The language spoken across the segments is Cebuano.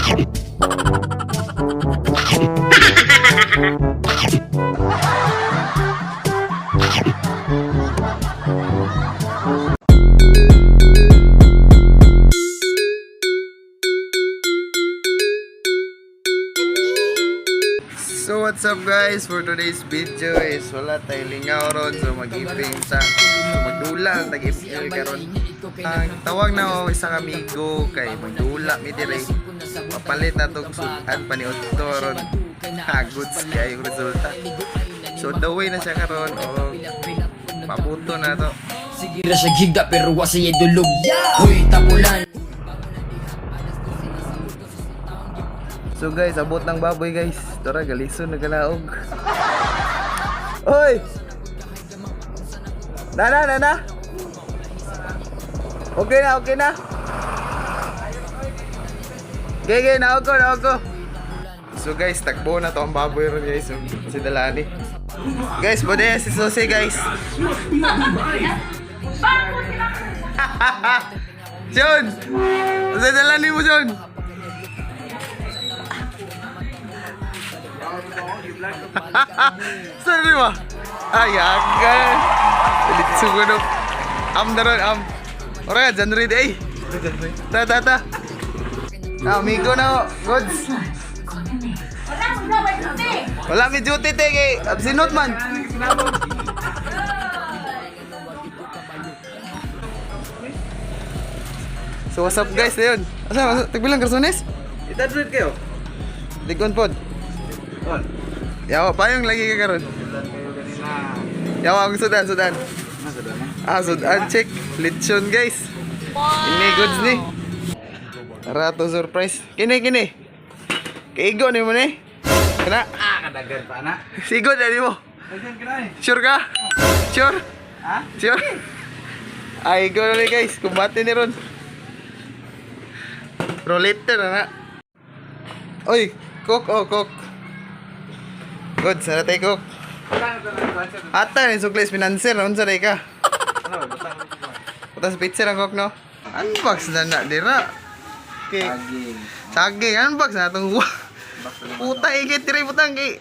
So what's up, guys? For today's video is wala tay lingaw ron, so mag-iping sa, so magdula tag FL karon. Ang tawag na ako isang amigo kay magdula mi dire. Papalit na tog sudan pa ni Otto ron. Ha, goods kay yung resulta. So the way na siya karon o pabuto na to. Sige ra siya gigda pero wa siya dulog. Huy, tapulan. So guys, abot ng baboy, guys. Tara, galison nagalaog. Oy! Nana, nana! Okay na, okay na. Okay, naog ko, naog ko. So guys, takbo na to ang baboy ron, guys. Si Dalani. Guys, bode si Susi, guys. John! Si Dalani mo, John! Sorry ba? Ay, agal. Litso ko no. Am na ron, am. Ora, dyan rin, eh. Ta, ta, ta. Ah, amigo na, oh. Goods. Wala mi duty, te, kay absinot man. So what's up, guys, ayun. Asa, asa, tagbilang garsones? Itadred kayo? Ligon pod. On. Yawa, payong lagi ka karon. Yawa, ang sudan, sudan. Ah, sudan, check. Lechon, guys. Ini goods ni. Tara to surprise. Kini, kini. Kaigo ni mo ni. Kana. Ah, kadagan pa na. Sigo na ni mo. Dagan ka na eh. Sure ka? Sure? Ha? Sure? Ay, go na ni, guys. Kumbate ni ron. Roulette na na. Oy, cook oh, cook. Good, sana tayo cook. Ata ni suklis financer unsa day ka? Putas pizza ang cook no. Unbox na na dira. Okay. Saging. Saging unbox na atong puta ikit diri putang kay.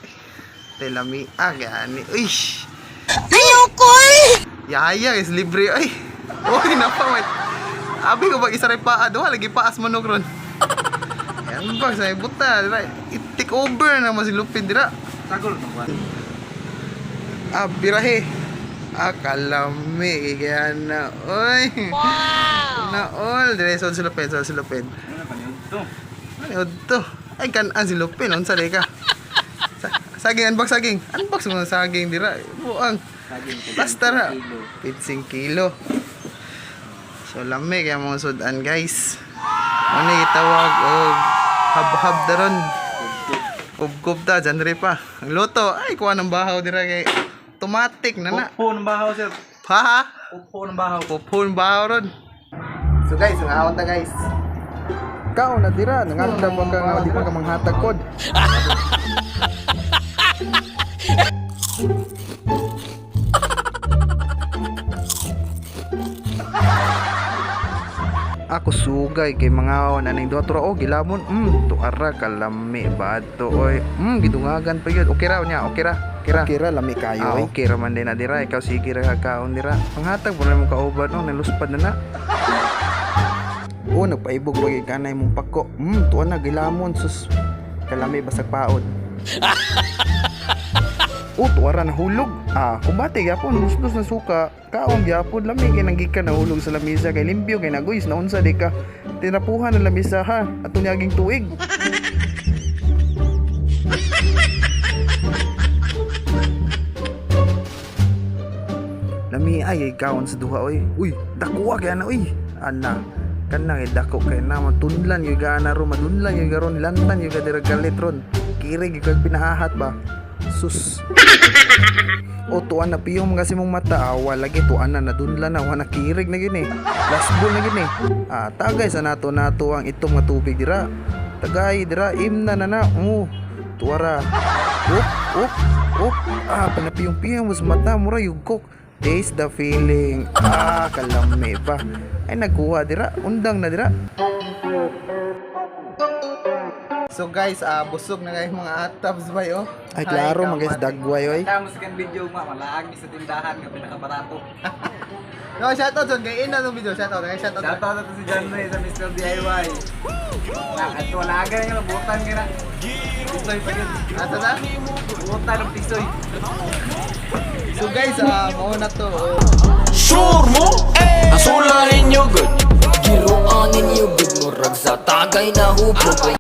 Telami ah gani. Uy. Ayoko eh! Yaya is libre ay. Oy napa man. Abi ko bag isa ray paa duha lagi paas manok ron. Unbox na buta dira. I-take over na mo si Lupin dira. Sagol na ba? Ah, birahe. Ah, kalami. Kaya na, oy. Wow! Na all. Dire, sol si Lupin, sol si Lupin. Ano na paniod to? Ano to? Ay, kanan si Lupin. Unsa di ka? Saging, unbox saging. Unbox mo ng saging dira. Buang. Saging. Basta ra. 15 kilo. So, lami kaya mga sudan, guys. Ano gitawag og hab-hab daron. Kubkub ta, dyan rin pa. Ang luto, ay, kuha ng bahaw dira kay automatic na na. Puppo ng bahaw, sir. Ha ha? Puppo ng bahaw. Pupun bahaw ron. So guys, ang ta, guys. Kao na dira, nangandam pa ka nga di pa ka manghatag kod. Ako sugay kay mga aning duha tura oh gilamon tuara kalami ba to oy gidungagan pa yun, okay ra nya, okay ra, okay ra, okay ra, lami kayo. Ah, okay ra man din na dira, ikaw sige ra kakaon dira, panghatag mo na imong kauban oh naluspad na na. Oh, nagpaibog pa gyud kanay mong pako. Tuwa na gilamon, sus. Kalami basag paod. Oh, tuwa ra nahulog. Ah, kumbate gyapon nusnos na suka. Kaon gyapon lami kay nanggikan nahulog sa lamisa kay limpyo kay nagoys na unsa di ka. Tinapuhan ang lamisa ha. Ato niaging tuig. Lami ay kaon sa duha oy. Uy, dako kay ana oy. Ana kanang dako kay na matunlan gyud ka ro, madunlan gyud karon, lantan gyud ka dira galit ron. Kiri gyud kag pinahahat ba. Sus. O tuan na piyong mga mong mata awa lagi tuan na nadunlan na wa na kirig na gyud eh. Last ball na gyud eh. Ah, tagay sa nato nato ang itom nga tubig dira. Tagay dira imna na na. Oh, tuara. Up, up, up. Ah, panapiyong-piyong mas mata mura yugkok. Taste the feeling. Ah, kalami ba. Ay nagkuha dira, undang na dira. So guys, busog na kayo mga atabs ba yo? Ay klaro man guys, dagway oy. Tama sa kan video ma, malaag ni sa tindahan nga pinakabarato. No, shoutout son, kay ina nung video, shoutout, kay shoutout. Shout out to si John Ray sa Mr. DIY. Na, at wala ka nga butan ka na. Pisoy pa yun. Asa na? Butan ng pisoy. So guys, mao na to. Oh. Sure mo? Ang sula ninyo good. Giroan ninyo good. Murag sa tagay na hubog.